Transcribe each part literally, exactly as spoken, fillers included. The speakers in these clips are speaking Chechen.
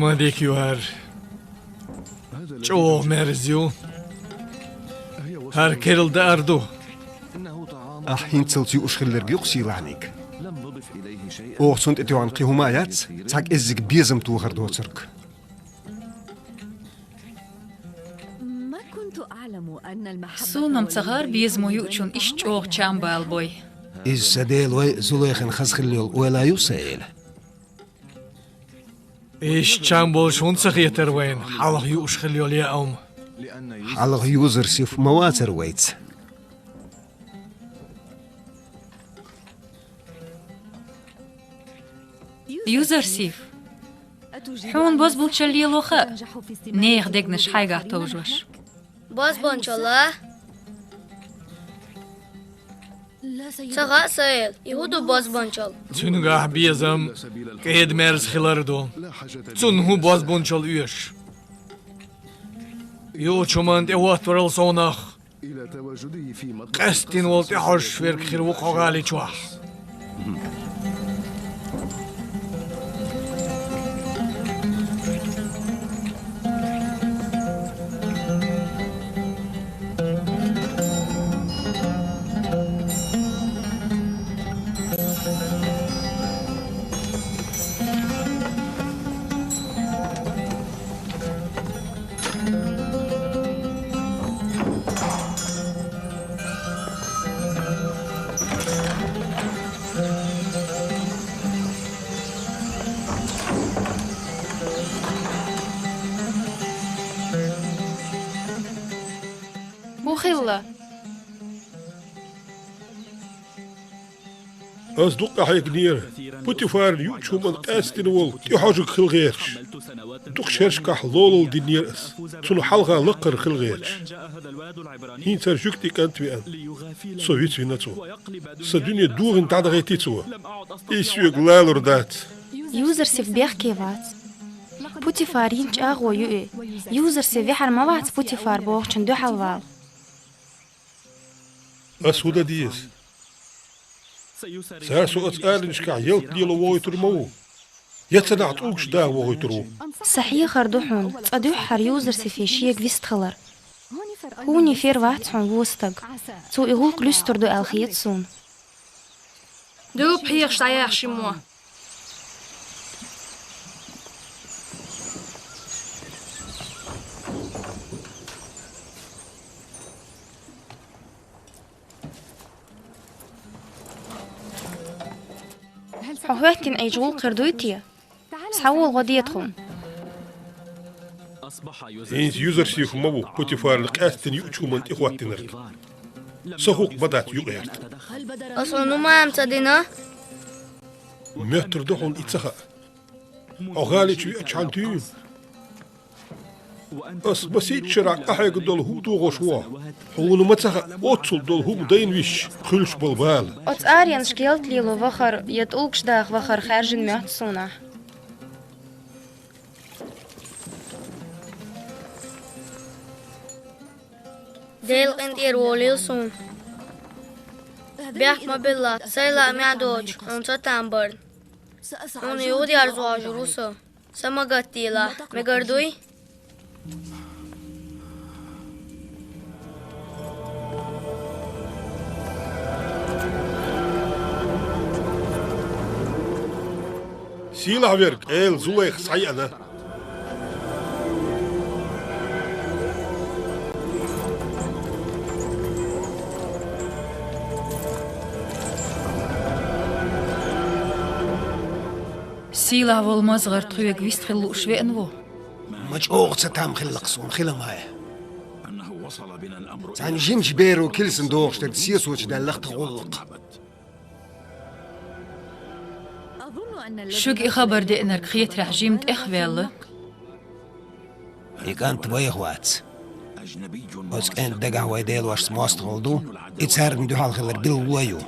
Ма дика ю хӀара. ЧӀогӀа мерза ю. ХӀара керла даар ду. Ахь хӀинцалц юуш хилларг юкъ сийлахьниг. Оха цунна тӀетоьхна кхин хӀума а яц, цхьа кӀеззиг безам тохар доцург. Суна-м ца хаьара безамо юучун иштта чӀогӀа чам бала бой. Иза сан Дела вай Зулайхин хаза хила йола ойла ю, Саэль. Иштта чам болуш хӀунда ца хетара вайна хьалха юуш хила йола яа хӀума? Хьалха Юзарсиф ма вацара вайца. Юзарсиф, хьуна бозбунчалла лело хаьа, нехан дегнаш хьайгахь товжош. Бозбунчалла? Ца хаьа, Саэль, и хӀун ду бозбунчалла? Цуьнгахь безам кӀеда-мерза хилар ду. Цунна хӀун бозбунчалла оьшу? Юучу хӀуманна тӀехӀоттарал совнах, къаьсттина волу тӀехьожуш верг хир ву кху гӀали чохь. ХӀун хилла? Ас дукха къахьегнера, Путифарна юучу хӀуманна къаьсттина волу тӀехьожург хила гӀерташ. Дукха шерашкахь лолалла динера ас, цунна хьалха лакхара хила гӀерташ. ХӀинца хӀара жуьгтийн кӀант веана. Со вицвина цо. Сан дуьне дохийна дӀадахийти цо. Иза соьга лалур дац. Юзарсиф бехке вац. Путифар йина чӀагӀо ю и. Юзарсиф ваьхьар ма вац Путифар бохучунна дуьхьал вала. Ас хӀун дан деза? Цара со оцу аренашкахь ялта лело вохуьйтур ма ву. Я ца нахь тӀулгаш даха вохуьйтур ву. Сан хьехар ду хьуна, цкъа дуьххьара Юзарсифе шега вистхилар. ХӀунда фер вац хьуна вон стаг. Цо и гӀуллакх луьстур ду аьлла хета суна. Дуьлпа хьехаш дӀаяхьа шиммо. Хьо хӀоьттина Ӏийча гӀуллакх хир дуй те? Схьавола, гӀо де тхуна. ХӀинца Юзарсиф ма ву Путифарна къаьсттина юучу хӀуманна тӀехӀоттинарг. Сан хӀума ма дац юкъа гӀерта. Ас хьуна хӀума-м ца дина. Моьттур ду хьуна и ца хаа. Хьо гӀали чу веачхьана туьйна. Ас масийтта шарахь къахьегна долу хӀума дохош ву хьо. Хьуна ма ца хаьа, оццул долу хӀума дайна висча, хуьлуш болу бала. Оцу аренашка ялта лело вахар я тӀулгаш даха вахар хаьржина моьтту суна ахь. Делан къинтӀера волийла суна. Бехк ма билла, сайн лаамехь доцуш, хьуна ца там барна. Хьуна юха дерзо хьожур ву со. Са ма гатдийла, мегар дуй? Сийлахь верг, Эла Зулайха схьаеана. Сийлахь волу мозгӀар тхоьга вистхила лууш веана ву. Ма чӀогӀа ца там хилла-кх суна хила май. Цхьана жимачу беро килсан дохуш дерг сесочу даьлла-кх тхан гӀуллакх. Шуьга и хабар деанарг хетарехь жима тӀех а ваьлла. И кӀант вайх вац. Оцу кӀентан дагахь вай делошца мостагӀалла ду, и царна дуьхьал хилар билгало ю.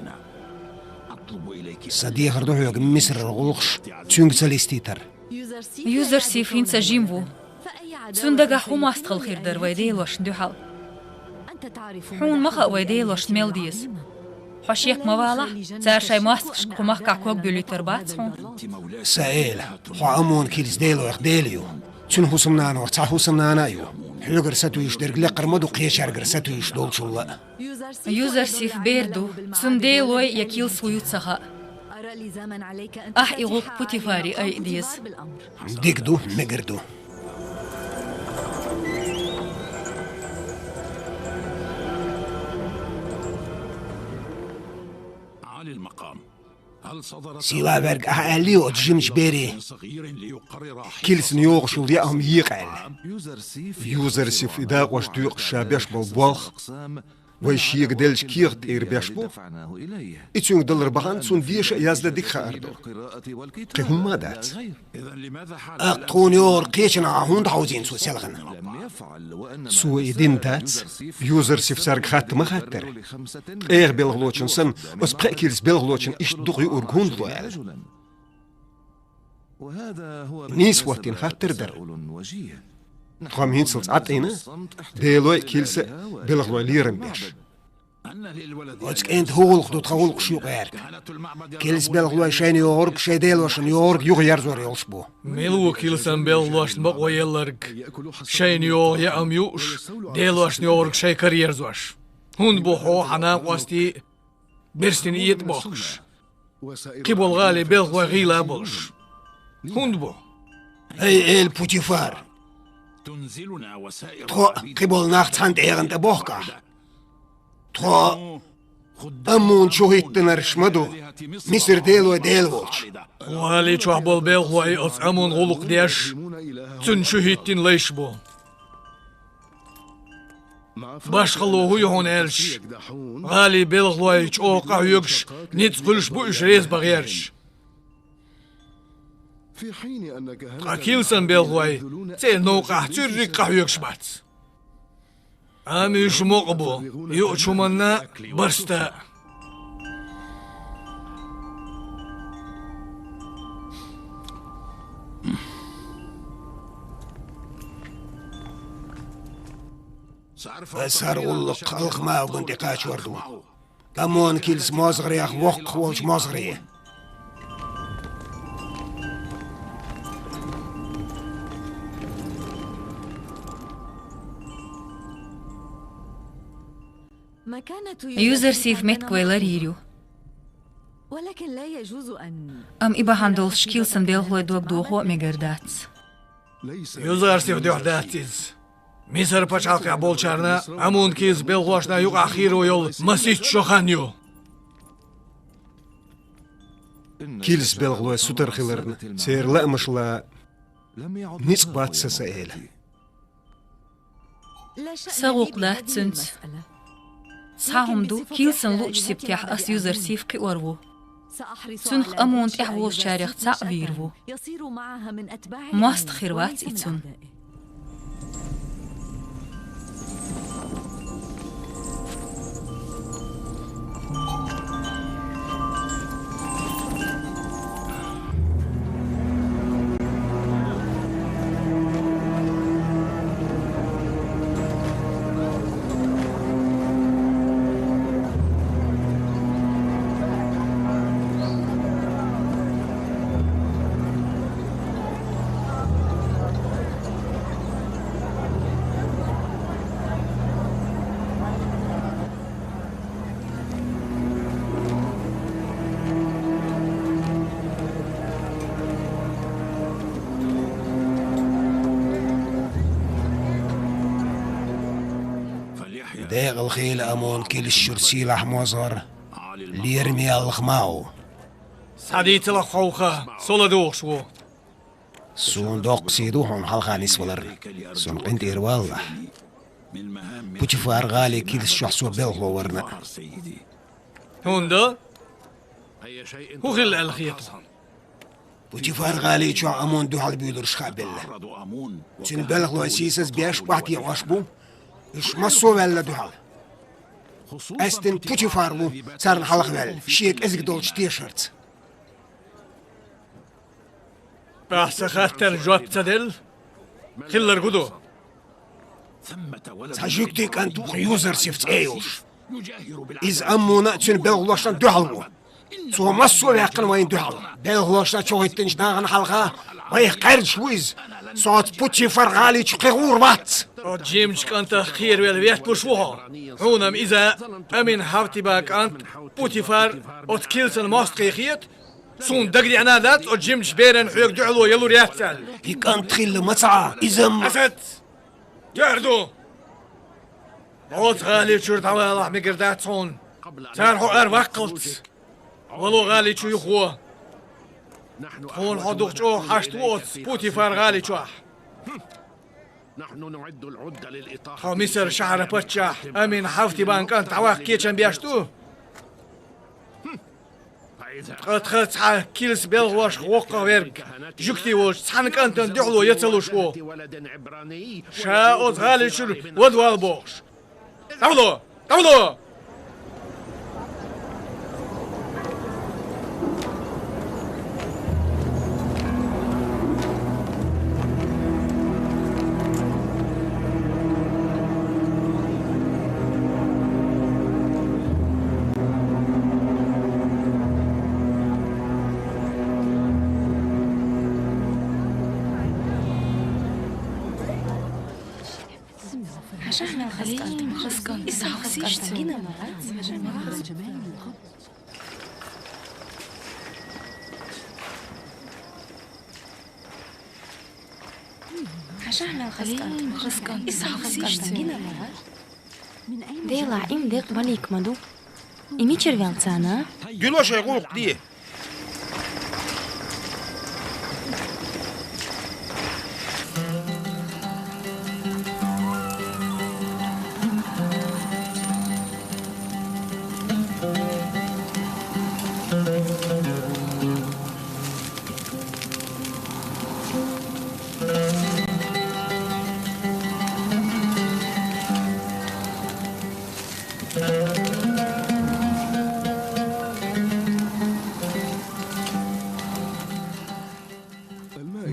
Сан дехар ду хьоьга Мисрара гӀуллакхаш цуьнга ца листийтар. Юзарсиф хӀинца жима ву. Цуьнан дагахь хӀун мостагӀалла хир дара вай делошна дуьхьал? Хьуна ма хаьа вай делошна мел деза. Хьо шек ма валахь, цара шоай моастагӀашка кху махкахь ког буьллийтар бац хьуна. Сан эла, хьо Амон-Килс Делойх Дела ю. Цуьнан хӀусамнанойх цхьа хӀусамнана а ю. Хьоьгара сатуьйсуш дерг лекхара ма ду кхечаьргара сатуьйсуш долчул а. Юзарсиф бер ду, цунна Делой я Килс вуй ца хаьа. Ахь и гӀуллакх Путифаре айа деза. Дика ду, мегар ду. Сийлахь верг, ахьа аьллий оцу жимачу бере, Килсан йогӀуш йолу яа хӀума екъа аьлла? Юзарсифа и дакъош доькъуш ша беш болу болх вай шега деллачу кехат тӀера беш бу. И цуьнга далар бахана цунна деша а, яздан а дика хаар ду. Кхин хӀумма а дац. ТӀаккха тхуна йогӀург кхечанхьа хӀунда хьовзийна цо селхана? Цо и дина дац, Юзарсифа цаьрга хатта ма хаьттара. Ткъех белхалочун санна, оцу пхеа Килс белхалочун иштта дукха юург хӀунда ло аьлла. Нийса хӀоттийна хаттар дара. Тхо-м хӀинцалц Ӏаттийна, Делой а, Килса а белхалой лерам беш. Оцу кӀентан хӀун гӀуллакх ду тхан гӀуллакхаш юкъаярг? Килс белхалой шайна йогӀург, шайн делошна йогӀург юхаерзор йолуш бу. Мила ву Килсан белхалошна бакъо елларг, шайна йогӀу яа хӀума юуш, делошна йогӀург шайн караерзош? ХӀунда бу хьо, хьан накъостий а, берстина этӀа бохкуш, кхиболу гӀалин белхалой гӀийла а болуш? ХӀунда бу? ХӀай эла Путифар! Тхо а, кхиболу нах а цхьана тӀегӀан тӀе бохку ахь. Тхо а Аммон чу хӀиттинарш ма ду, Мисар делой Дела волчу. ГӀали чохь болу белхалой оцу Аммон гӀуллакх деш, цуьнан чу хӀиттина лайш бу. Башхало хӀун ю хьуна аьлча, гӀалин белхалой чӀогӀа къахьоьгуш, ницкъ хуьлуш бу уьш реза бан гӀерташ. Ткъа Килсан белхалой церан новкъахь цуьрриг къахьоьгуш бац. Амма уьш мукъа бу, юучу хӀуманна а, барста а. Аса хӀара гӀуллакх Алхмауган тӀе кхачор ду. Аммон-Килс мозгӀарех воккхах волчу мозгӀаре. Юзарсифа меттиг вай ларйийр ю. Амма и бахьана долуш Килсан белхалой дог дохо а мегар дац. Юзарсифан дуьхьа дац иза. Мисар пачхьалкхехь болчарна а, Аммон-Килсан белхалошна а юкъахь хийро йолу масийтта шо хан ю. Килсан белхалой сутара хиларна, церан лаамашна ницкъ бац сан, сан эла. Сан гӀуллакх дац цуьнца. Цхьа хӀума ду, Килсан луучу сибатехь ас Юзарсиф кхиор ву. Цунах Аммон тӀехь волчарех цхьаъ вийр ву. МостагӀ хир вац и цунна. Декъала хийла Аммон-Килс чуьра сийлахь мозгӀар, лераме яллалц ма ву. Схьадийцалахь хьо вуха, со ладугӀуш ву. Суна доккха сий ду хьуна хьалха нисваларна. Суна къинтӀера валалахь. Путифар-гӀали Килс чохь со белхало варна. ХӀунда? ХӀун хилла аьлла хета хьуна? Путифар-гӀали чохь Аммон дуьхьал буьйлурш хаа белла. Цуьнан белхалой сийсаз беш, охьатаӀош бу. Уьш массо а ваьлла дуьхьал. Къаьсттина Путифар ву царна хьалха ваьлла, шен кӀезиг долчу тешарца. Ахь сан хаттарна жоп ца делла, хилларг хӀун ду? Цхьа жуьгтийн кӀант ву-кх Юзарсиф цӀе йолуш. Иза Аммона а цуьнан белхалошна дуьхьал ву. Цо массо а ваьккхина вайна дуьхьал. Белхалошна чу хӀиттинчу нахана хьалха вайх кхаьрдаш ву иза. Со оцу Путифар-гӀали чу кхин гӀур вац. Оцу жимачу кӀантах кхеравелла ветталуш ву хьо. Хьуна-м иза Амин-Хьавтибан кӀант Путифар оцу килсан мостагӀий хета, суна дагадеана дац, оцу жимачу берана хьоьга дуьхьало ялур яц аьлла. И кӀант хилла ма ца Ӏа, иза-м... Асад! Тоьар ду! Оцу гӀали чуьра дӀавалахь мегар дац хьуна. Цара хьо ара ваккхалц. Вало гӀали чу юхаво. Тхуна хьо дукха чӀогӀа хьашт ву оцу Путифар-гӀали чохь. Тхо Мисар-шахьаран паччахь Амин-Хьавтибан кӀант дӀаваккха кечам беш ду? Ткъа тхан цхьа килсан белхалошах воккхах верг, жуьгти волчу цхьана кӀантана дуьхьало ян ца луш ву. Ша оцу гӀали чуьра вада вала бохуш. ДӀавало! ДӀавало! Делахь, и-м декъа малик ма ду. И мичара ваьлла царна? Дуьло шайн гӀуллакх де.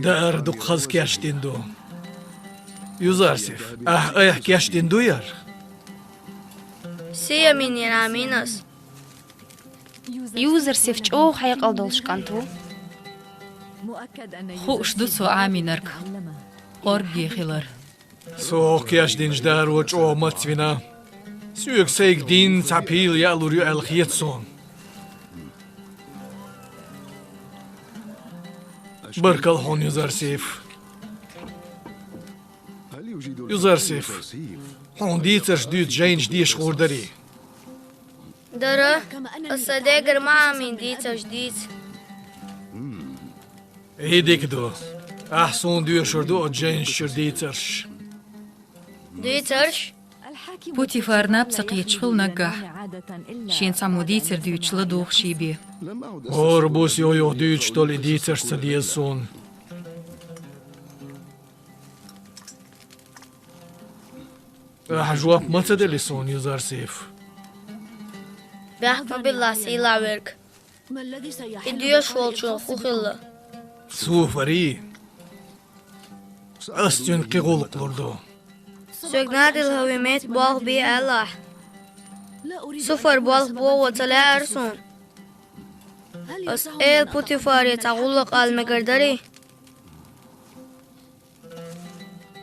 Даар дукха хаза кечдина ду. Юзарсиф, ахь айхьа кечдина дуй хӀара? Сиа минера Ӏамийна ас. Юзарсиф чӀогӀа хьекъал долуш кӀант ву. Хууш ду цо Ӏамийнарг къоргге хилар. Со хӀокху кечдинчу дааро чӀогӀа мацвина. Соьга сайга дийнна цхьа пила яалур ю аьлла хета суна. Баркалла хьуна, Юзарсиф. Юзарсиф, хьуна дийцарш дуьйцу жайнаш деша гӀур дарий? Дара, аса дегара ма Ӏамийна дийцарш дийца. И дика ду. Ахь суна доьшур ду оцу жайнаш чуьра дийцарш. Дийцарш? Путифар наб ца кхеташ хилла наггахь, шен цхьаммо дийцар дуьйцуш ладугӀуш бен. ХӀора буса юх-юха дуьйцуш долу и дийцарш ца деза суна. Ахьа жоп ма ца дели суна, Юзарсиф? Бехк ма билла, сийлахь верг. И доьшуш волчун хӀун хилла? Суфарий. Ас цуьнан кхин гӀуллакх лур ду. Соьга Надил-ХӀавин метта болх бе аьлла ахь. Суфар болх бохо ца лаьара суна. Ас эла Путифаре цхьа гӀуллакх ала мегар дарий?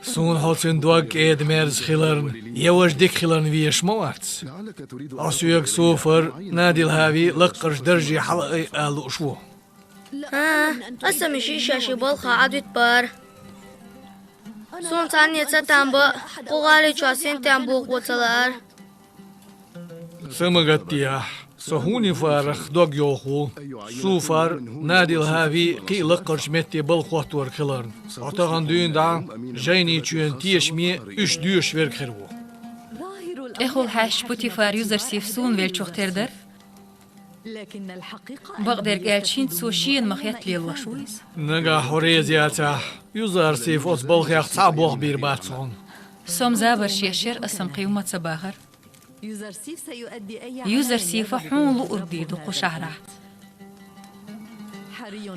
Суна хьо цуьнан дог кӀеда-мерза хиларна, я важа дика хиларна везаш ма вац. Хьо соьга Суфар, Надил-ХӀави лаккхарчу дарже хьала а айа ала лууш ву. ХӀан, аса-м шиъ шаьш и балха Ӏадуьту бара. Суна цхьанне ца там бан, кху гӀали чохь синтем бохо ца лаьара. Са ма гатдехьа, со хӀунифарах дог йоху ву. Суфар, Надил-ХӀави кхин а лаккхарчу метте балха хӀоттор хиларна. Хьо тахана дуьйна дӀа жайни чоьнан тешаме уьш доьшуш верг хир ву. ТӀехула хьаьжча Путифар Юзарсиф суна веллачух тера дара. Бакъдерг аьлча, хӀинца цо шена ма-хетта лелош ву иза. Нагахь хьо реза яцахь, Юзарсиф оцу балхех цхьа а болх бийр бац хьуна. Со-м забарш еш яра, аса-м кхин хӀума ца бахара. Юзарсифа хьуна луург дийр ду кху шахьарахь.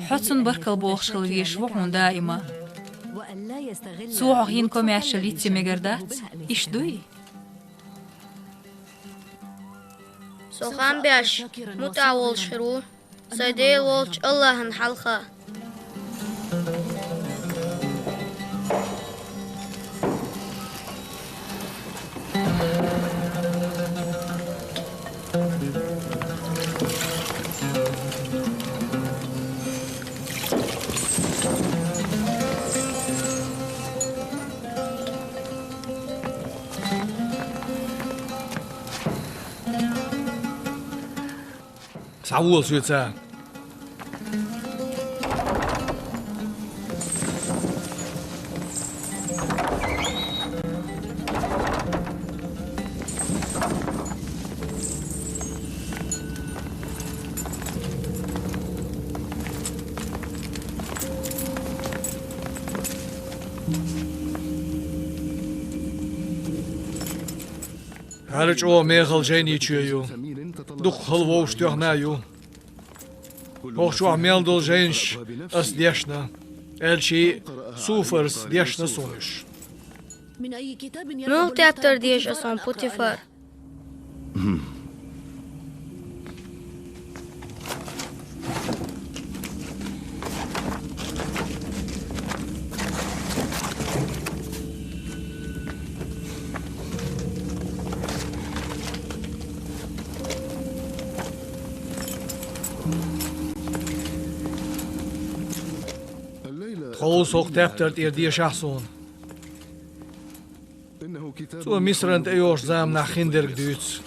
Хьо цунна баркалла бохуш хила везаш ву хьуна даима. Цо хьох йина комаьршалла йицъян мегар дац, иштта дуй? Со хам беш, мутӀахь волуш хир ву, сайн Дела волчу АллахӀан хьалха. Схьавола соьца. ХӀара чӀогӀа мехала жайни чоь ю. Дукха хала вовшахтоьхна а ю. ХӀокху чохь мел долу жайнаш ас дешна, аьлча а, Суфарс дешна суна уьш. Муьлха тептар деша ас хьуна, Путифар? Тховса хӀокху тептар тӀера дешахь суна. Цо Мисран тӀейогӀучу заманахь хиндерг дуьйцу.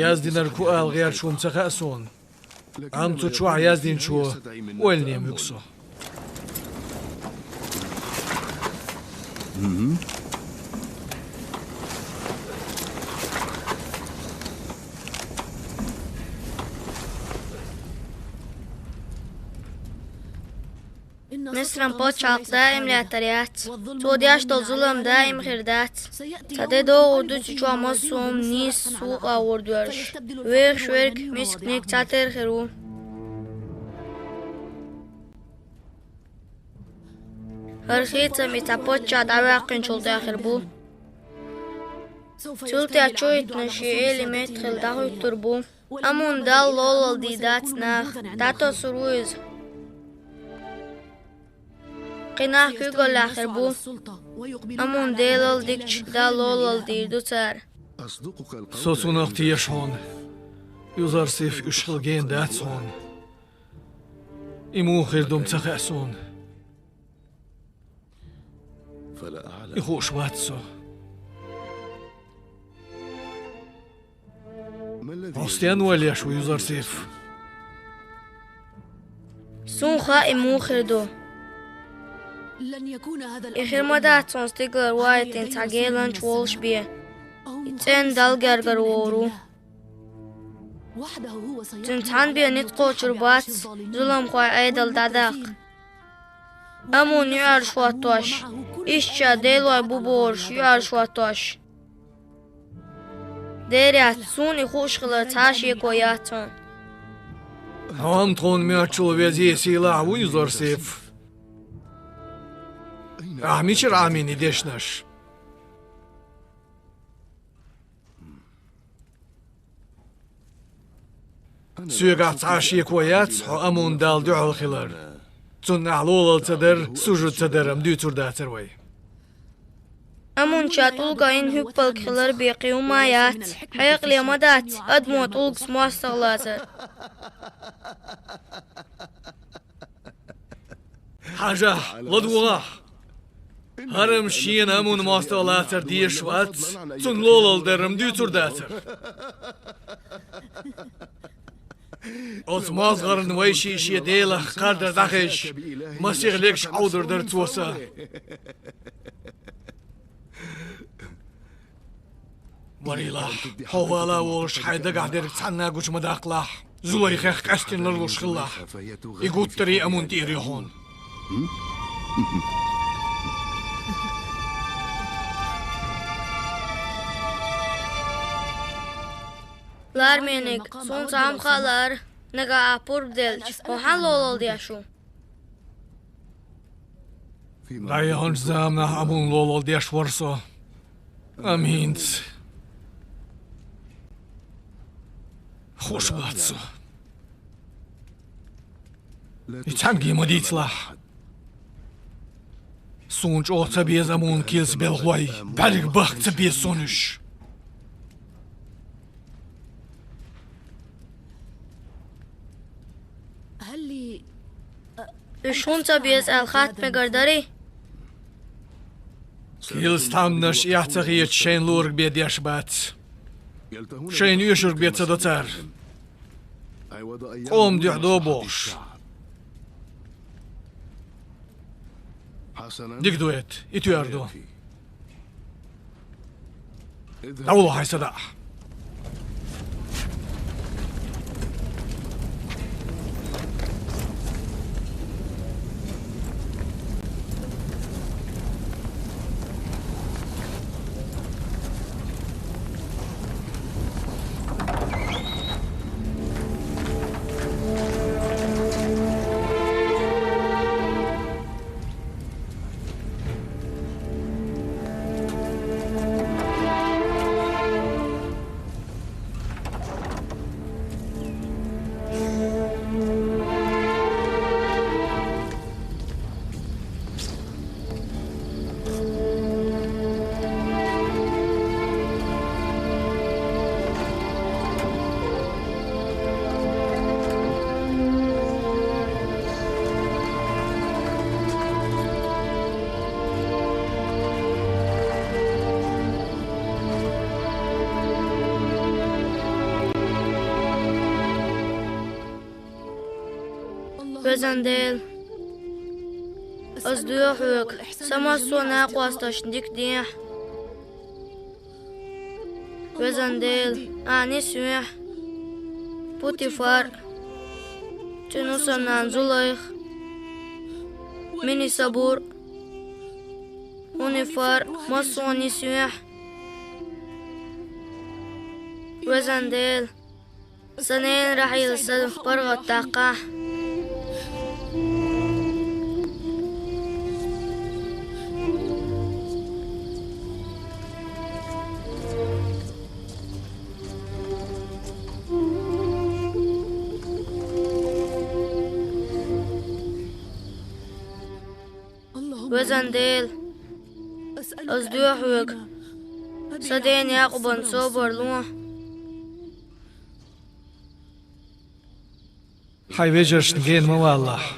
Яздинарг хӀун ала гӀерташ ву-м ца хаьа суна, амма цу чохь яздинчо ойлане муьгу со. Мисран пачхьалкх даим лаьттар яц. Цо деш долу зулам даим хир дац. Цхьа де догӀур ду цу чохь массо а хӀума нийса сов къагӀор доьрзуш. Вехаш верг, мисканиг цхьатерра хир ву. ХӀара хийцам и цхьа паччахь дӀаваьккхинчул тӀаьхьа хир бу. Цул тӀаьхьа чу а хӀиттина шен эли меттахилла дӀахӀуьттур бу. Амун-Далла лолалла дийр дац наха, дӀатосур ву иза. Кхин нах куьйгаллехь хир бу. Амун-Делал, дикачу Далла лолалла дийр ду цара. Со цунах теша хьуна. Юзарсиф, уьш хила гена дац хьуна. И муха хир ду-м ца хаьа суна. И хууш вац со. Хьо стенна валош ву, Юзарсиф? Суна хаьа и муха хир ду. И хир ма дац хьуна стигалара ван а йитина цхьа геланча волуш бен. И цӀена Далла гергара вогӀур ву. Цуьнан цхьанна бен ницкъ кхочур бац зуламхойн Ӏедал дӀадаккха. Амун юьхьӀаьржа хӀоттош, иштта ша делой бу бохуш юьхьӀаьржа хӀоттош. Дера яц, суна и хууш хилар цхьа а шеко яц хьуна. Хьо-м тхуна моьттучул везий, сийлахь а ву, Юзарсиф. Ахьа мичара Ӏамийна и дешнаш? Соьгахь цхьа а шеко яц хьо Амун-Далла дуьхьал хилар. Цунна ахь лолалла ца дар, сужуд ца дар-м дуьйцур дацара вай. Амун ша тӀулга йина хӀуьппалг хилар бен кхин хӀума а яц. Хьекъале ма дац адамо тӀулгаца мостагӀа лацар. Хьажахь, ладогӀахь! ХӀара-м шена Амун мостагӀа лацар дезаш вац, цунна лолалла дар-м дуьйцур дацара. Оцу мозгӀарна вайшиъ шен делах кхардар дӀахезча, масех легаш Ӏовдур дара цо сан. Варилахь, хьо вала а волуш, хьайн дагахь дерг цхьанна а гучу ма даккхалахь, Зулайхех къаьстина ларлуш хилалахь. И гуттарий Амун тӀера ю хьуна. Лармениг, суна цхьа хӀума хаалара, нагахь ахь пурба делча, хьо хьан лолалла деш ву? ДӀаяханчу заманахь Ӏамийна лолла деш вара со. Аминца. Хууш вац со. И цхьаьнгге ма дийцалахь. Суна чӀогӀа ца беза Ӏамийна килс белхалой, бӀаьрг бахка ца беза суна уьш. Уьш хӀунда ца беза аьлла хатта мегар дарий? Килс тхьамданаш эхь ца хеташ шайна луург бен деш бац. Шайна оьшург бен ца до цара. Къоман дуьхьа до бохуш. Дика ду это, и тоьар ду. ДӀавала хьайн садаӀа. Везан Дела, ас доьху хьоьга, сан массо а накъосташна дика дехьа. Везан Дела, ахьа нисвехьа Путифар, цуьнан нана Зулайха, Минисабур, Унифар, массо а нисвехьа. Везан Дела, сан ненан Рахьилан са паргӀатдаккхахьа. Везан Дела, ас доьху хьоьга, сан дена Якъубан собар лохьа. Хьайн вежаршна гена ма валалахь.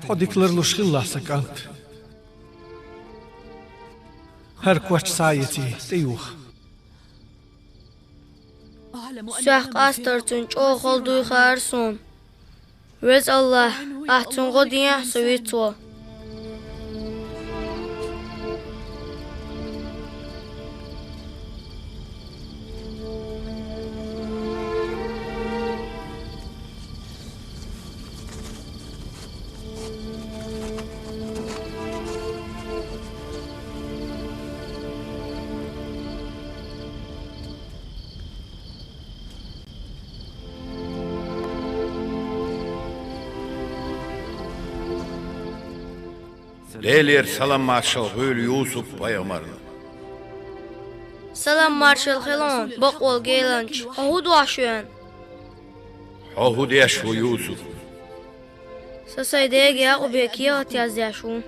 Хьо дика ларлуш хилалахь, сан кӀант. ХӀара коч схьа а эций, тӀеюха. Сох къастар цуьнан чӀогӀа хала дуй хаьара суна. Веза АллахӀ, ахьа цунна гӀо дехьа, со вицво. Делера салам-маршалла хуьлда Юсуп-пайхамарна. Салам-маршалла хуьлда хьуна, бакъволу геланча, хьо хӀун дохьуш ву? Хьо хӀун деш ву, Юсуп? Со сайн дега Якъубе кехат яздеш ву.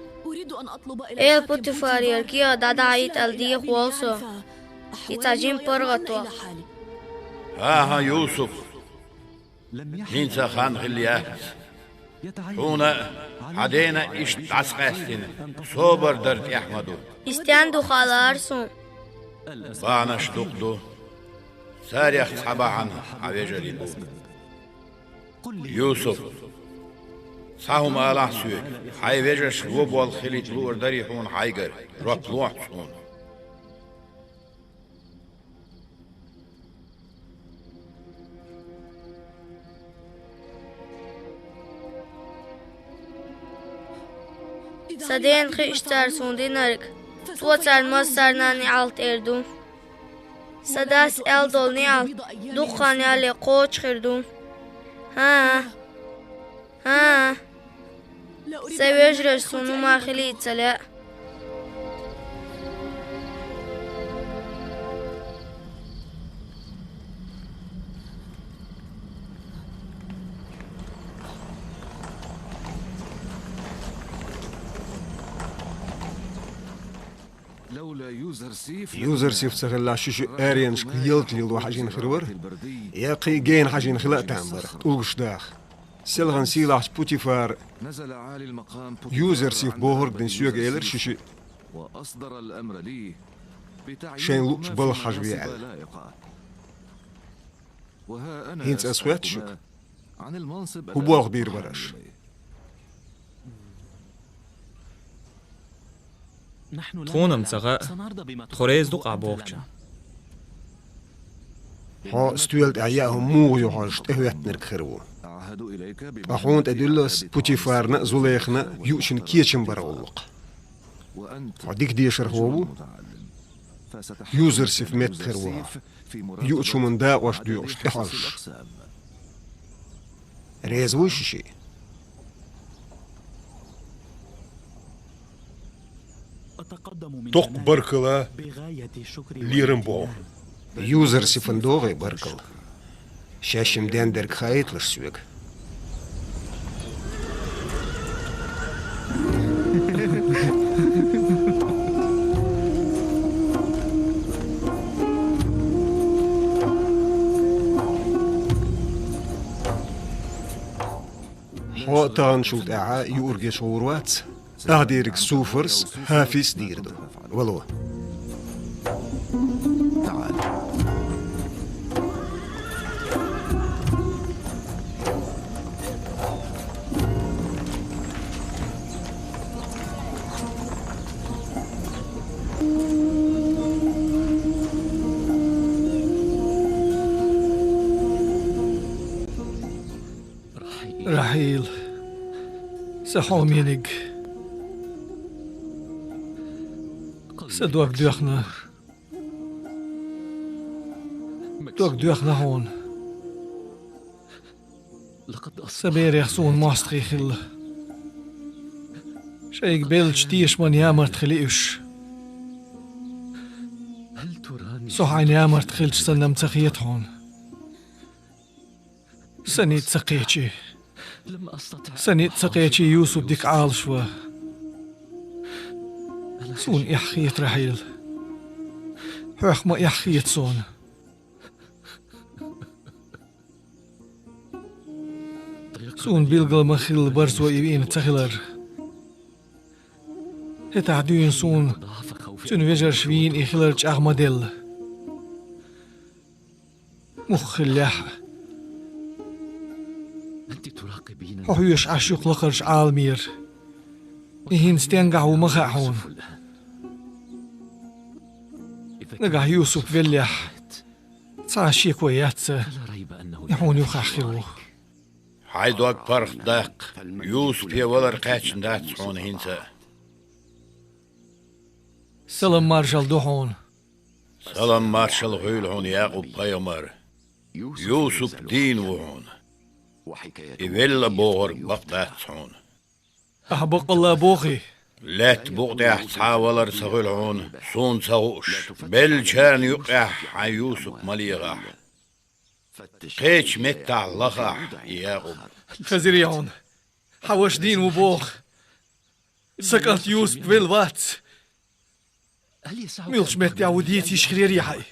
Эла Путифарера кехат дӀадахьийта аьлла деха волу со. И цхьа жима паргӀат ваха. ХӀан-хӀа, Юсуп, хӀинца хан хилла яц. Хьуна а, хьан дена а иштта дӀасакъаьстина, собар дар тӀехь ма ду. И стенна ду хаалара суна. Бахьанаш дукха ду. Царех цхьа бахьана хьан вежарий бу. Юсуп, цхьа хӀума алахь соьга, хьайн вежаршка вон болх хилийта луур дарий хьуна хьайгара, жоп лохьа суна. Сан дена хиъча цара суна динарг, цо царна массарна а неӀалт эр ду. Сан дас аьлла долу неӀалт дукха хан ялале кхочуш хир ду. ХӀан-хӀа. ХӀан-хӀа. Сайн вежарий, суна хӀумма хилийта ца лаьа. Юзерсиф ца хилла, ши шиъ аренашка ялталуш хьажийна хир вара, е кхин гена хьажийна хила а там бара, тӀулгаш даха. СелгӀан сийлахьчу Путифара Юзерсиф бохург дина соьга элира ши шиъ, шайна луъучу балха хьажаве аьлла. ХӀинца ас хоьтту шуьга, хӀун болх бийр бара аша? Тхуна-м ца хаьа, тхо реза ду-кх ахь бохучунна. Хьо стоьла тӀехь яа хӀума муха ю хьожуш тӀехӀоьттинарг хир ву. Ткъа хьуна тӀе дуьллу ас Путифарна а, Зулейхана а юучун кечам бара гӀуллакх. Хьо дика дешархо ву, Юзерсиф метта хир ву хьо, юучу хӀуманна дакъош доькъуш тӀехьожуш. Реза вуй ши шиъ? Дукха баркалла, лерам бу хьуна. Юзерсифана догӀий баркалла. Шаьш-м ден дерг хаийталаш соьга. Хьо таханчул тӀаьхьа юург еш гӀур вац. Ах дийриг Суфарс, Хафис дийр ду. Вало. Рахьил, сан хьомениг, сан дог доьхна, дог доьхна хьуна. Сан берех суна мостагӀий хилла. Шайга беллачу тешаман ямарта хили уьш. Со хьайна ямарта хилча санна-м ца хета хьуна. Сан ницкъ ца кхечи. Сан ницкъ ца кхечи Юсуп дика Ӏалашван. Суна эхь хета, Рахьил. Хьох ма эхь хета суна. Суна билгал ма хилла барзо и вийна ца хилар. ХӀетахь дуьйна суна цуьнан вежарша вийна и хилар чӀагӀ ма делла. Муха хиллехь а, хьо хьоьжуш Ӏаш ю-кх лакхарчу Ӏаламера. И хӀинца стенгахь ву ма хаьа хьуна. Нагахь Юсуп веллехь, цхьа а шеко яц, и хьуна юхахь хир ву. Хьайн дог паргӀатдаккха, Юсупе валар кхаьчна дац хьуна хӀинца а. Салам маршалла ду хьуна. Салам маршалла хуьйла хьуна, Якъуб-пайхамар. Юсуп дийна ву хьуна. И велла бохург бакъ дац хьуна. Ахьа баккъалла бохий? Лаьтта букъа тӀехь цхьа а валар ца хуьлу хьуна, суна ца хууш. Беллачарна юккъехь хьайн Юсуп ма лехахь. Кхечу меттехь лахахь, Якъуб. Хезирий хьуна, хьан ваша дийна ву боху. Сан кӀант Юсуп велла вац. Муьлхачу меттехь ву дийца йиш хир ярий хьайн?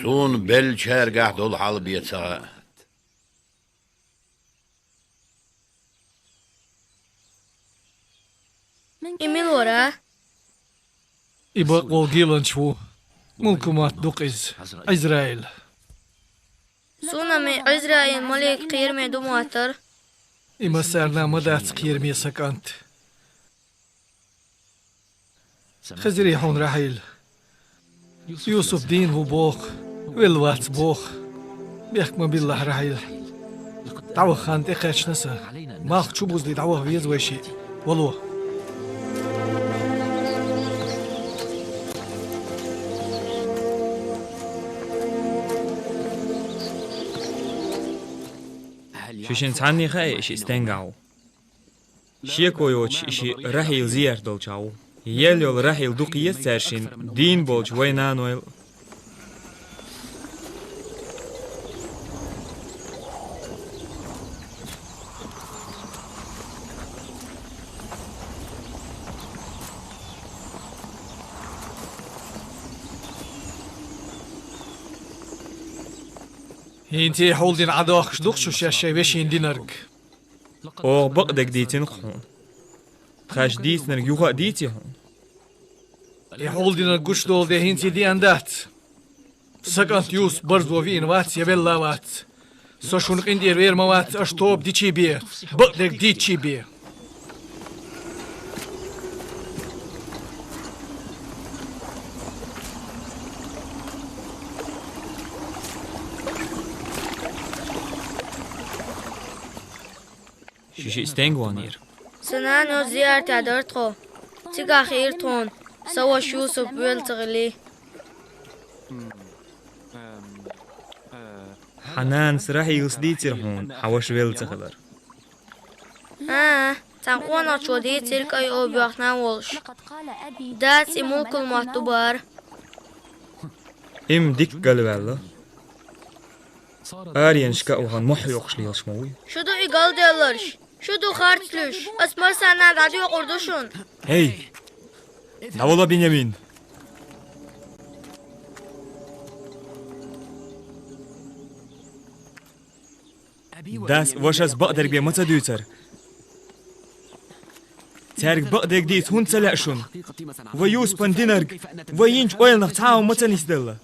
Суна беллачаьргахь долу хьал бен ца хаьа. И мила вара? И бакъволу геланча ву. Мулкан мотт ду-кх иза, Ӏизраил. Суна-м и Ӏизраил малик кхераме ду моттара. И массарна а ма дац кхераме, сан кӀант. Хезирий хьуна, Рахьил. Юсуп дийна ву боху, велла вац боху. Бехк ма биллахь, Рахьил. ДӀаваха хан тӀекхаьчна сан. Малх чу бузий дӀаваха веза вай шиъ. Вало. Шишина цхьанне хаьий шиъ стенгахь ву? Шеко йоцуш и шиъ Рахьил зиярт долчохь ву. Ел йолу Рахьил дукха еза цаьршинна, дийна болчу вайн нанойл. ХӀинца хьулдина Ӏадохкуш ду-кх шу шаьш шайн вешин динарг? Оха бакъдерг дийцина-кх хьуна. Тхаьш дийцинарг юха а дийци хьуна? И хьулдинарг гучудолу де хӀинца деана дац. Сан кӀант Юсуп барзо виъна вац я велла вац. Со шуна къинтӀера вер ма вац, аша тоба дичий бен, бакъдерг дийцчий бен. Ши шиъ стенга ваханера? Сан нана йолчу зияртехь дара тхо. Цигахь хиира тхуна, сан ваша Юсуп велла ца хилий. Хьан нанас Рахьилас дийцира хьуна хьан ваша велла ца хилар? ХӀан-хӀа, цхьана къонахчо дийцира, кӀайн оба йохна волуш. Дас и мулкал мотт ду бара. Имма дикка галваьлла. Аренашка а вахана, мохь хьоькхуш лелаш ма вуй. Шу ду и галделларш? Шу ду харц луьйш? Ас массарна дӀадоькъур ду шуна. ХӀей! ДӀавала, Биньямин! Дас вашас бакъдерг бен ма ца дуьйцура. Цаьрга бакъдерг дийца хӀунда ца лаьа шуна? Вай Юсупан динарг, вай йинчу ойланах цхьа а хӀума ма ца нисделла.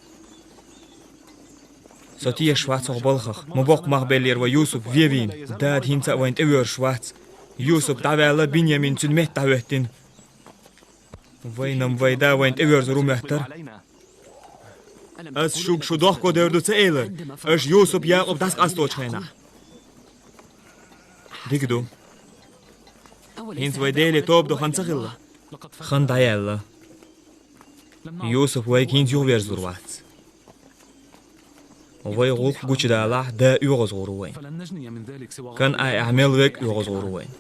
Со тешаш вац хӀокху балхах, ма боккха мах беллера вай Юсуп вен вийна. Дада хӀинца а вайна тӀевоьрзуш вац. Юсуп дӀаваьлла, Биньямин цуьнан метта дӀахӀоьттина. Вайна-м вай да вайна тӀевоьрзур ву моьттура. Ас шуьга шу дохко девр ду ца элира, аша Юсуп-Якъуб дӀасакъасточу хенахь. Дика ду. ХӀинца вай Деле тоба до хан ца хилла? Хан дӀаяьлла. Юсуп вайга хӀинца юхаверзур вац. Вай гӀуллакх гучудалахь, да оьгӀазгӀур ву вайна. КанӀанехь мел верг оьгӀазгӀур ву вайна.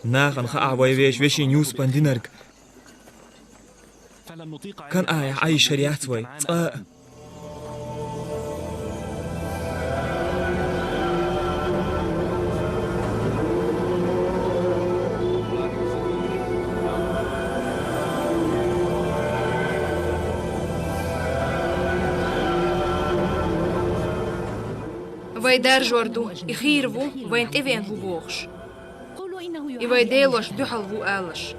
Нахана хаахь вай вешан вешин Юсупан динарг. КанӀанехь Ӏайшар яц вай, цкъа а. Вай даржор ду, и хийра ву, вайна тӀевеана ву бохуш. И вай делошна дуьхьал ву алалаш.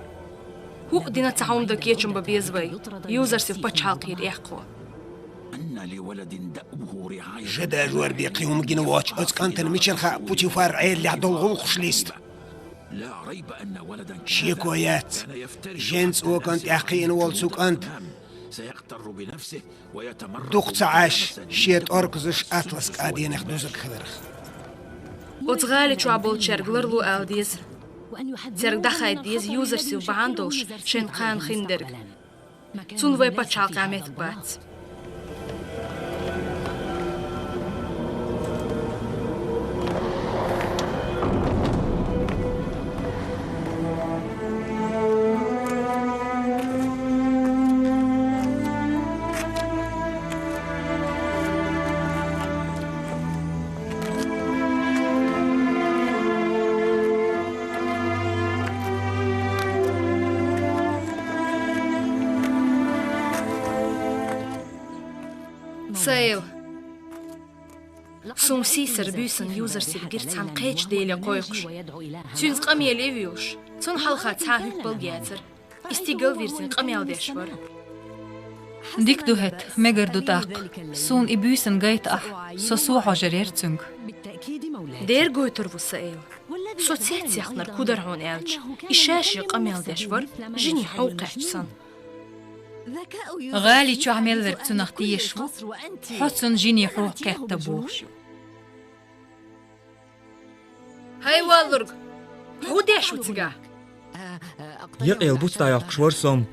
ХӀуъа дина цхьа хӀума дан кечам бан беза вай, Юзарсев пачхьалкхера эккхо. Жа даржор бен кхин хӀума гина воцуш оцу кӀантана мичара хаьа Путифар Ӏеллехь долу гӀуллакхаш листа? Шеко яц, жен цӀокан тӀехь кхиъна волу цу кӀанта дукха ца Ӏаш, шен тӀорказаш атлас кӀаденех дузург хиларх. Оцу гӀали чохь болчаьрга ларло ала деза. Цаьрга дӀахайда деза Юзарсев бахьана долуш шайн кхана хиндерг. Цунна вай пачхьалкхехь меттиг бац. Сан Эла, суна сийсара буьйсанна Юзарсев гира цхьана кхечу деле кхойкхуш. Цуьнца къамеле а вуьйлуш, цунна хьалха цхьа а хӀуьтту балга яцара. И стигал вирзина къамел деш вара. Дика ду хӀетта, мегар ду тӀаккха. Суна и буьйсанна гайта ахь, со сов хьожур яра цуьнга. Дера гойтур ву, сан Эла. Со цец яхнарг хӀун дара хьуна аьлча, и ша-шен къамел деш вара, жине хьо кхаьчча санна. ГӀали чохь мел верг цунах тешаш ву, хьо цунна жине хьо кхетта бохуш. ХӀай, валлург! ХӀун деш ву цигахь? Якъел буц дӀайоккхуш вара со-м.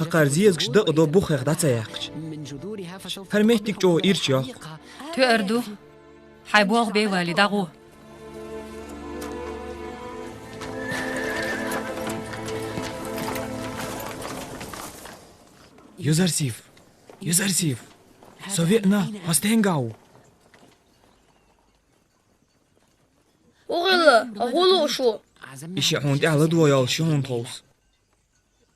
ХӀокхара зезагаш дакъа до буххех дӀа ца яьккхича. ХӀара меттиг чӀогӀа ирча йоккху. Тоьар ду. Хьайн болх бен валий, дӀагӀо. Юзарсиф! Юзарсиф! Со веана, хьо стенгахь ву? Ухилла, хӀун лууш ву? И шиъ хьуна тӀехь ладогӀа йолуш ю хьуна тховса.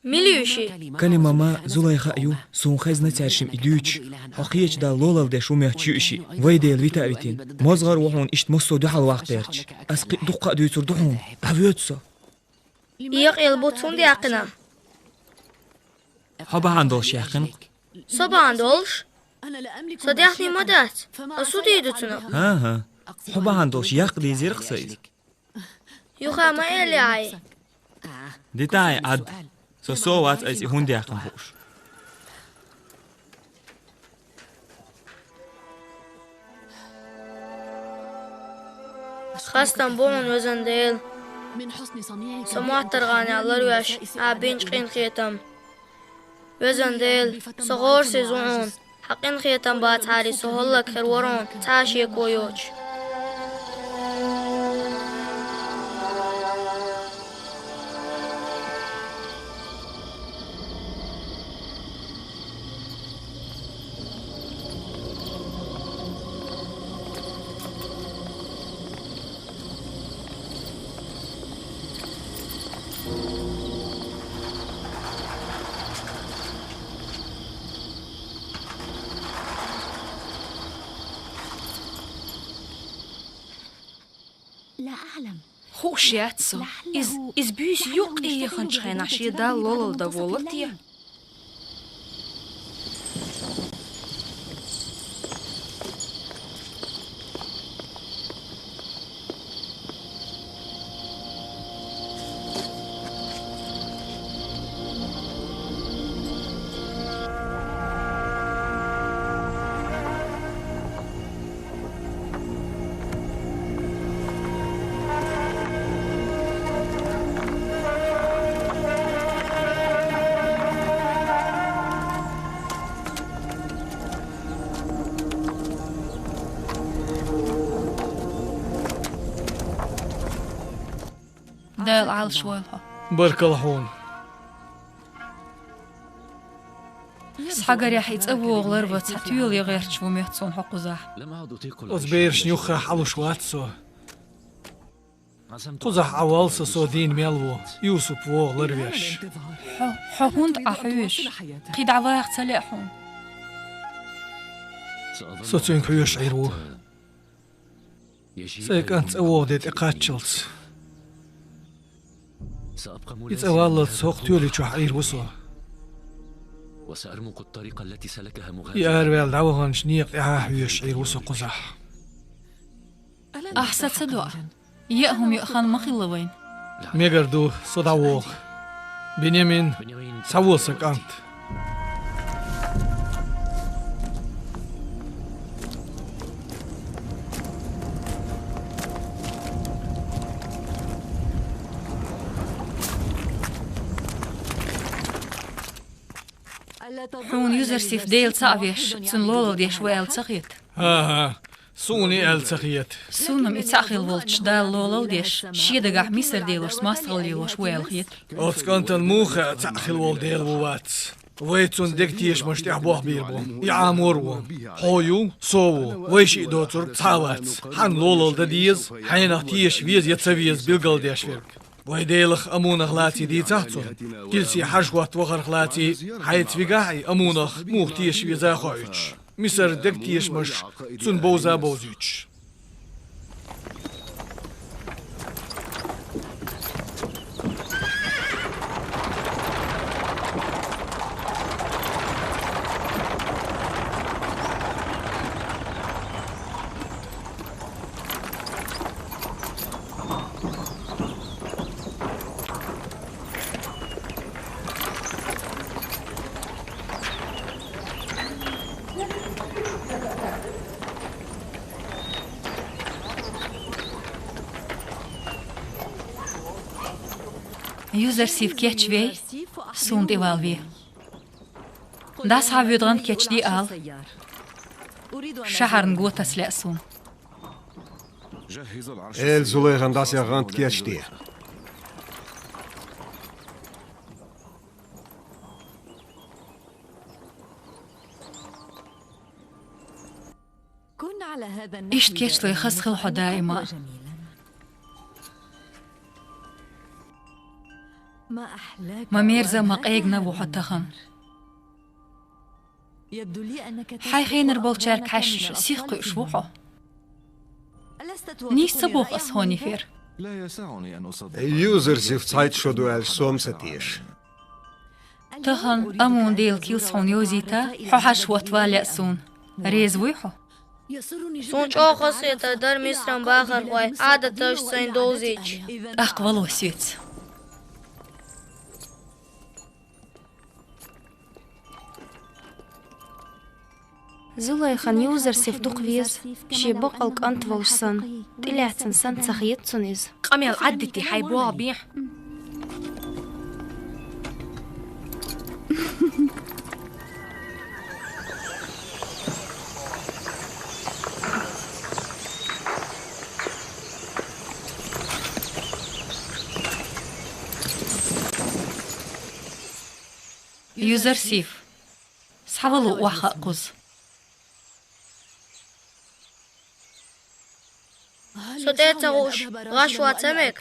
Мила ю и шиъ? Калимама, Зулайха а ю, суна хезна цаьршимма и дуьйцуш, хьо кхечу Далла лолалла деш ву моьттуш ю и шиъ. Вай Дела вита а витина. МозгӀар а ву хьуна иштта массо а дуьхьал ваккха гӀерташ. Ас кхин а дуккха а дуьйцур ду хьуна. Ӏа воьду со. Екъаелла буц хӀунда яьккхина? Хьо бахьана долуш яьккхина-кх. Со бахьана долуш? Сан даьхни ма дац. Ас хӀун дийр ду цунах? ХӀан-хӀа. Хьо бахьана долуш яккха дезира-кх сан иза. Юха ма элира хьайн. Дитахьа Ӏад. Со сов вац айса и хӀунда яьккхина хууш. Хастам бу хьуна, везан Дела, сан моттаргӀанехь ларвеш Ӏа бинчу къинхетам. Везан Дела, со гӀорасиза ву хьуна, хьан къинхетам бацахьара со хӀаллакьхир вара хьуна, цхьа а шеко йоцуш. Хууш яц со, иза, иза буьйса юккъе яханчу хенахь шен Далла лолалла дан волура те? Дала Ӏалаш войла хьо. Баркалла хьуна. Схьагарехь и цӀа вогӀу ларван цхьа тоьла ян гӀерташ ву моьтту суна хьо кхузахь. Оцу берашна юххехь Ӏалуш вац со. Кхузахь Ӏа воллу сан, со дийна мел ву, Юсуп вогӀу ларвеш. Хьо, хьо хӀунда Ӏа хьоьжуш? Кхин дӀаваха ца лаьа хьуна? Со цуьнга хьоьжуш Ӏийр ву. Сайн кӀант цӀа вогӀу де тӀекхаччалц. И цӀа валлалц хӀокху тоьли чохь Ӏийр ву со. И араваьлла дӀаваханчу некъа тӀаьхьа хьоьжуш Ӏийр ву со кхузахь. Ахь са ца доӀа? Яа хӀума яа хан ма хилла вайн. Мегар ду, со дӀавогӀу. Биньямин, схьаво сан кӀант. Хьуна Юзарсиф Дела цхьаъ веш, цунна лолалла деш ву аьлла ца хета? ХӀан-хӀа, суна и аьлла ца хета. Суна-м и цхьаъ хилла волчу Далла лолалла деш, шен дагахь Мисар делошца мастагӀалла лелош ву аьлла хета. Оцу кӀантана муха хаьа цхьаъ хилла волу Дела ву вац? Вай цунна дегтешамаш тӀехь болх бийр бу. И Ӏамор а ву. Хьо ю, со ву, вай шиъ доцург цхьа а вац. Хьанна лолалла дан деза, хьенах теша веза я ца веза билгалдеш верг. Вай Делах амонах лаций дийцахь цунна. Килси хьажа хӀотта вахарх лаций, хьайца вигахь а и амонах муха теша веза а хоуьйтуш. Мисар дегтешамаш цунна бовза а бовзуьйтуш. Юзарсиф кечвей, суна тӀе валаве. ДӀасхьавоьду гӀант кечде ала. Шахьарна го таса лаьа суна. Эла Зулайхан дӀасаеха гӀант кечде. Иштта кечлуш хаза хила хьо даима. Ма мерза, ма къегна ву хьо тахан. Хьай хенара болчаьрга хьаьшашка сих кхуьуш ву хьо. Нийса ца боху ас хьуна и хӀара? Юзарсиф цхьайтта шо ду аьлча, сом ца теша. Тахан Амун-Делан килс хьуна йовзийта, хьо хьаьша хӀотта валале а суна. Реза вуй хьо? Суна чӀогӀа хазахетар дара Мисран бахархойн Ӏадаташ сайна довзийча. ТӀаккха вало соьца. Зулайхан Юзарсиф дукха веза, шен бакъалла кӀант волуш санна, тӀелаьцна санна ца хета цунна иза. Къамел Ӏаддите, хьайн боху бехьа. Юзарсиф, схьавало охьахаа кхуза. Со тӀе а ца хууш, гӀаш ван ца мега?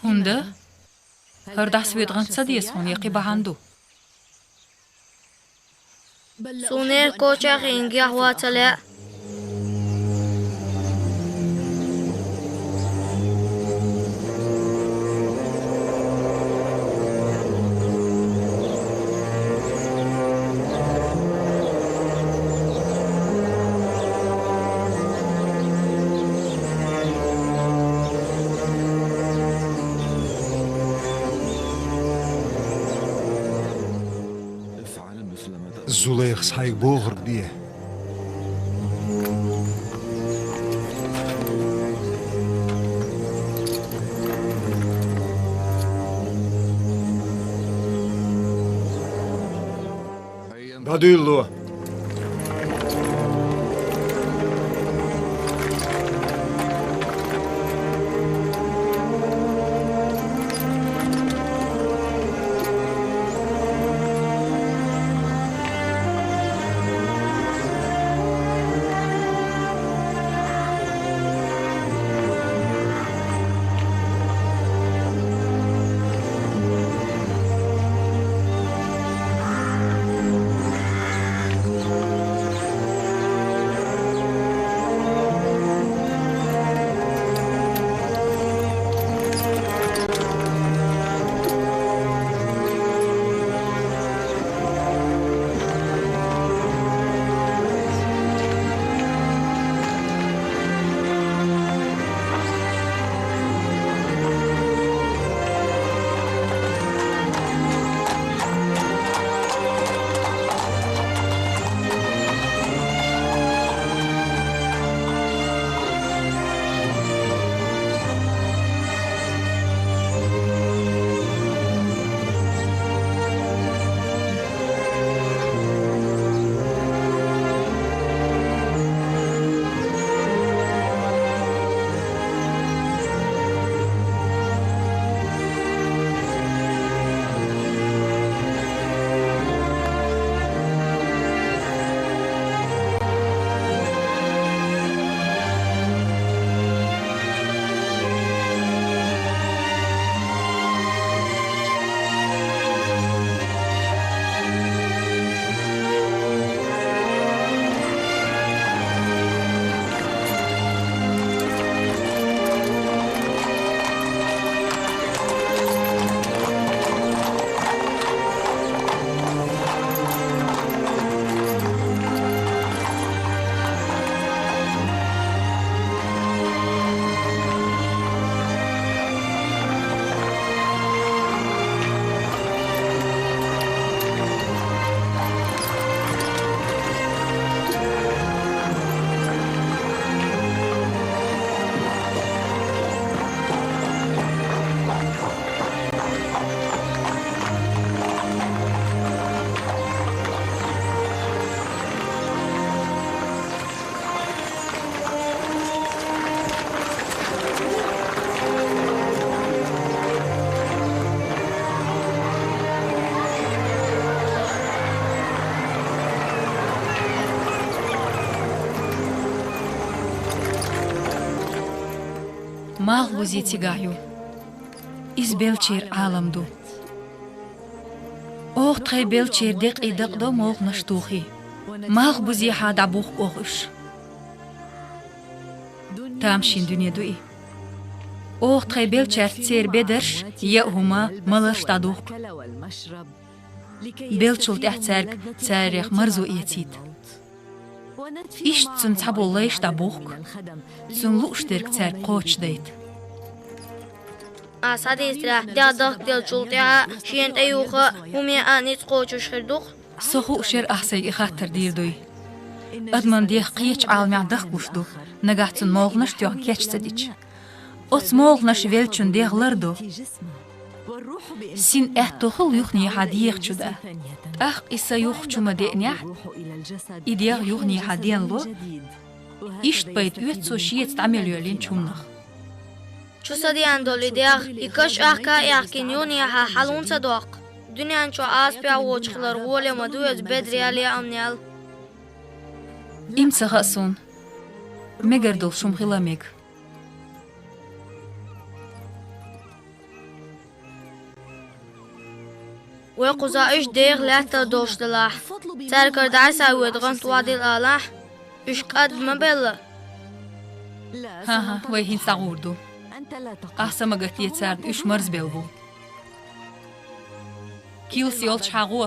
ХӀунда? ХӀара дӀасавоьду гӀант ца деза хьуна, я кхин бахьана ду? Суна неран коча а хиъна гехь ван ца лаьа. Зулайхас хьайга бохург де. ДӀадуьйлало. Малхбузе цигахь ю. Иза беллачеран Ӏалам ду. Оха тхайн беллачеран декъий дакъадо молханаш тухий. Малхбузехьа дӀабухку оха уьш. Тамашийна дуьне ду и. Оха тхайн беллачаьрца церан бедарш, яа хӀума, маларш дӀадухку. Беллачул тӀаьхьа цаьрга царех марзо эцийта. Иштта цуьнан цхьаболу лайш дӀабухку, цунна лууш дерг цаьрга кхочушдайта. Ахь схьадийцарехь, дегӀ дахкаделлачул тӀаьхьа а, шена тӀеюха а, хӀума яа а ницкъ кхочуш хир ду-кх. Со хууш яра ахь сайга и хаттар дийр дуй. Адаман дегӀ кхечу Ӏаламехь дахкалуш ду, нагахь цунна молханаш а тоьхна кеч ца дича. Оцу молханаша веллачун дегӀ лар ду. Син аьтто хуьлу юханехьа дегӀа чу дан. ТӀаккха и са юха чу ма деанехь, и дегӀ юханехьа денло, иштта пайда оьцу цо шеца дӀа мел йоьллинчу хӀуманах. Чу са деана долу и дегӀ, и каш ахка а аьхкина юханехьа хьала хӀунда ца доккху? Дуьнен чохь асапехь воцуш хилар гӀоле ма ду оцу бедарел, яамнел. Им ца хаьа суна. Мегар долуш хӀума хила мега. Вай кхузахь уьш дегӀан лаьттара долуш делахь, цаьргара дӀасавоьду гӀант вадийла алахь, уьш кӀад ма белла. ХӀан-хӀа, вай хӀинца дӀагӀур ду. Ахь са ма гатде царна, уьш марзбелла бу. Килс йолчу хьагӀо.